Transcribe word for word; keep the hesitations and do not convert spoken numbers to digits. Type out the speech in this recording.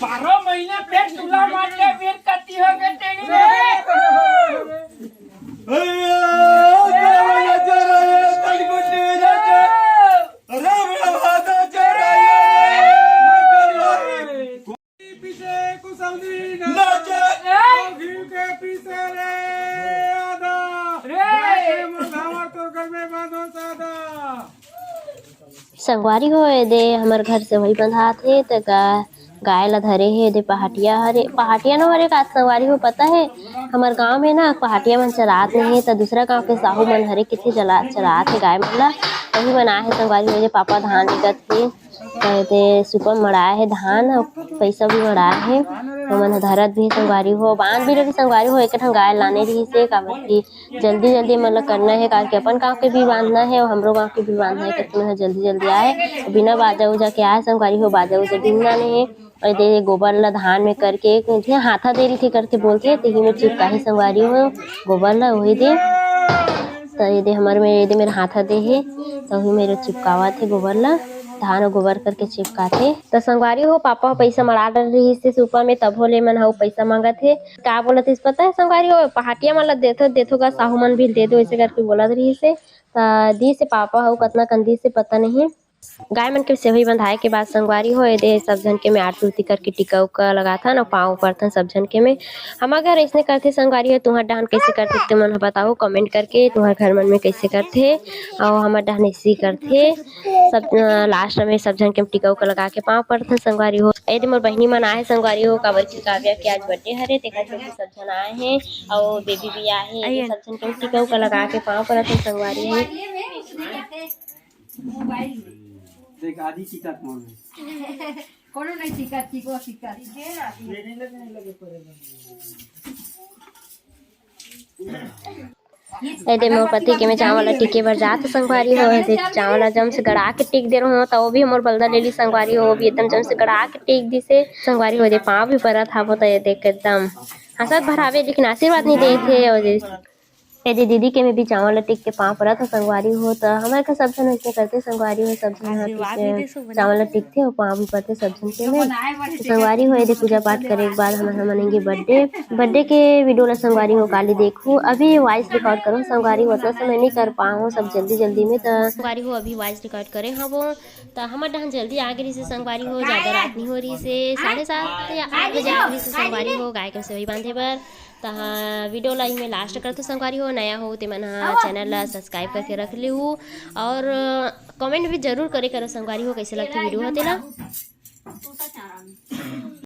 बारह महीना पेट तुला मार के वीर कती हो गए तेरी रे। पीछे कुसौनी नाचे। घी के पीछे रे आधा। रे। जाके मोर धावर तोर घर में बांधो सादा। संगवारी हो, ए दे हमर घर सेवई बंधात हे, त गा-, गाय ला धरे हे, ए दे पहाटिया हरे, पहाटिया नो हरे का संगवारी हो, पता हे, हमर गांव में ना पहाटिया मन चरात नहीं हे, त दूसरा गांव के साहू मन हरे किथे चला-, चरात हे गाय मन ला, वही मन आए हे संगवारी हो, ए दे पापा धान निकत हे, त ए दे सुपा मड़ाए हे धान, अउ पैसा भी मड़ाए हे, ओमन ह धरत भी हे संगवारी हो, बांध भी रही संगवारी हो, एक ठन गाय लाने रही से, काबर कि जल्दी जल्दी मतलब करना हे, काबर कि अपन गाँव के भी बांधना हे अउ हमरो गाँव के भी बांधना हे, करके मैं जल्दी जल्दी आए, बिना बाजा उजा के आए संगवारी हो, बाजा उजा बिनना नहीं हे। अउ ए दे गोबर ला धान में करके, एक हाथा दे रही थे करके बोलथे, तेही में चिपकाही संगवारी हो गोबर ला, वही दे। त ए दे हमर में, ए दे मेर हाथा दे हे, त वही मेर चिपकावत हे गोबर ला, धान अउ गोबर करके चिपकाथे। त संगवारी हो, पापा ह पैसा मड़ा डर रही से सुपा में, तभो ले मन ह पैसा मांगत हे। का बोलत हे पता हे संगवारी हो, पहाटिया मन ला देथो, देथो का साहू मन भी दे दो, ऐसे करके बोलत रही से। त दी से पापा हो, कतना कन दी से पता नहीं। गाय मन के सेवई बंधाए के बाद संगवारी हो, ए दे सब झन के में आरती उरती करके टीका उका लगाथन अउ पाँव परथन सब झन के में। हमर घर ऐसने करथे संगवारी हो, तुहर डहन कैसे करथे ते मन ह बताओ comment करके, तुहर घर मन में कैसे करथे। अउ हमर डहन ऐसे ही करथे, सब, अ, last में सब झन के टीका उका लगा के पाँव परथन संगवारी हो। ए दे मोर बहिनी मन आए हे संगवारी हो, काबर कि काव्या के आज birthday हरे, तेकर चलते सब झन आए हे, अउ baby भी आए हे, ए दे सब झन के टीका उका लगा के पाँव परथन संगवारी हो। देख, आधी चिका कौन है? कोनो नहीं चिका, चिको चिका। ये नहीं लगे, नहीं लगे पड़ेगा। ए दे मोर पति के में चावल ला टिके बर जात संगवारी हो, ए दे चावल ला जम से गड़ा के टिक दे रहो, त वो भी मोर बलदा ले ली संगवारी हो, वो भी एकदम जम से गड़ा के टिक दिसे संगवारी हो। ए दे पाँव भी परत हावो, त ए दे एकदम हंसत भरावे, लेकिन आशीर्वाद नहीं देत हे। अउ ए दे दीदी के में भी चावल ला टिक के पाँव परत हो संगवारी हो, त हमर घर सब झन ऐसे करथे संगवारी हो, सब झन ह टिक के चावल ला टिकथे अउ पाँव भी परथे सब झन के में। त संगवारी हो, ए दे पूजा पाठ करे के बाद हमर हमन एंगे birthday, birthday के video ला संगवारी हो काली देखहू। अभी voice record करो संगवारी हो, अतना समय नहीं कर पाओ सब जल्दी जल्दी में, त संगवारी हो अभी voice record करे हवो। त हमर डहन जल्दी आ गे रहिसे संगवारी हो, ज्यादा रात नहीं हो रहिसे, साढ़े सात या आठ बजे आ गे रहिसे संगवारी हो, गाय के सेवई बांधे बर। त हाँ, video ला इमे last करथो संगवारी हो, नया हो ते मन ह channel ला subscribe करके रख लेहू अउ comment भी जरूर करे करो संगवारी हो, कैसे लगथे video ह तेला।